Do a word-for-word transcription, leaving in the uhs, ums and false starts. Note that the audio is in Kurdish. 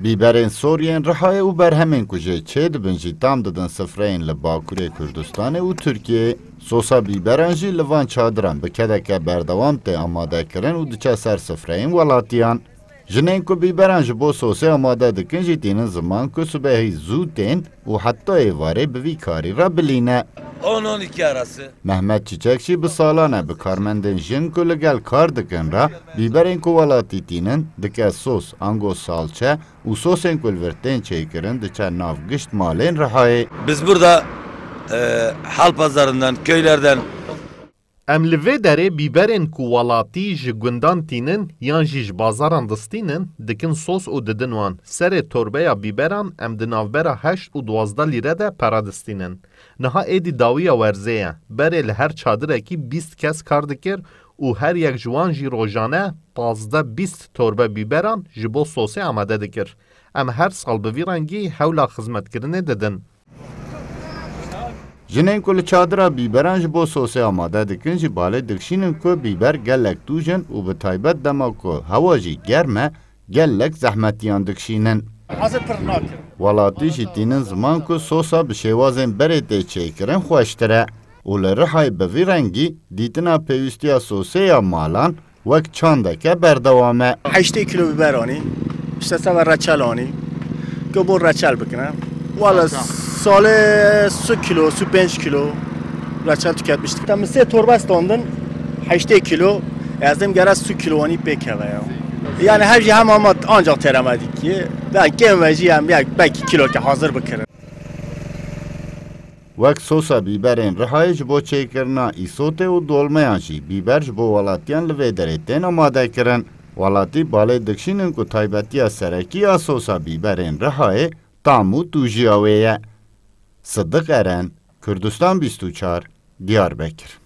Bîberên sor yên Rihayê û berhemên ku jê çêdibin jî tam didin sifreyên li Bakurê Kurdistanê û Tirkiyeyê. Sosa bîberan jî li van çadiran bi kedeke berdewam tê amadekirin û diçe ser sifreyên welatiyan. Jinên ku bîberan ji bo sosê amade dikin jî tînin ziman ku sibehî zû tên û heta êvarê bi vî karî re bilîne. On on iki arası. Mehmet Çiçek jî bi salan e bi karmendên jin ku li gel kar dikin re bîberên ku welatî tînin dike sos, ango salçe û sosên ku li vir tên çêkirin diçe nav gişt malên Rihayê. Biz burada e, Halpazarı'ndan, köylerden Em li vê derê bîberên ku welatî ji gundan tînin yan jî ji bazaran distînin, dikin sos û didin wan. Serê torbeya bîberan em di navbera heşt û duwazdeh lîre de pere distînin. Niha êdî dawiya werzê ye. Berê li her çadirekî bîst kes kar dikir û her yek ji wan jî rojane pazdeh bîst torbe bîberan ji bo sosê amade dikir. Em her sal bi vî rengî hewla xizmetkirinê didin. Jinên ku li çadira bîberan ji bo sosê amade dikin jî balê dikişînin ku bîber gelek tûj in û bi taybet dema ku hewa jî germ e, gelek zehmetiyan dikişînin. Hazir pir nakin. Welatî jî tînin ziman ku sosa bi şêwazên berê tê çêkirin xweştir e û li Rihayê bi vî rengî dîtina pêwîstiya sosê ya malan wek çandeke berdewam e. Heştê kilo biber anî, işte seve reçel anî. Ku bol reçel bikine. Wala salê su kilo, su pênc kilo reçel tüketmiştik. Te min sê torbe standin, heştê kilo, ez dêm gere su kilo anî pêk heve ya. Yani her jî hem ama ancak teremediki. Ben kêm ve jî hem ya belki kilo ki hazır bikirin. Wek sosa bîberên Rihayê ji bo çêkirina îsotê û dolmeyan jî bîber ji bo welatiyan li vê derê tên amadekirin. Welatî balê dikişînin ku taybetiya serekî ya sosa bîberên Rihayê tam û tûjiya wê ye. Sidiq Eren, Kurdistan bîst û çar, Diyarbekir.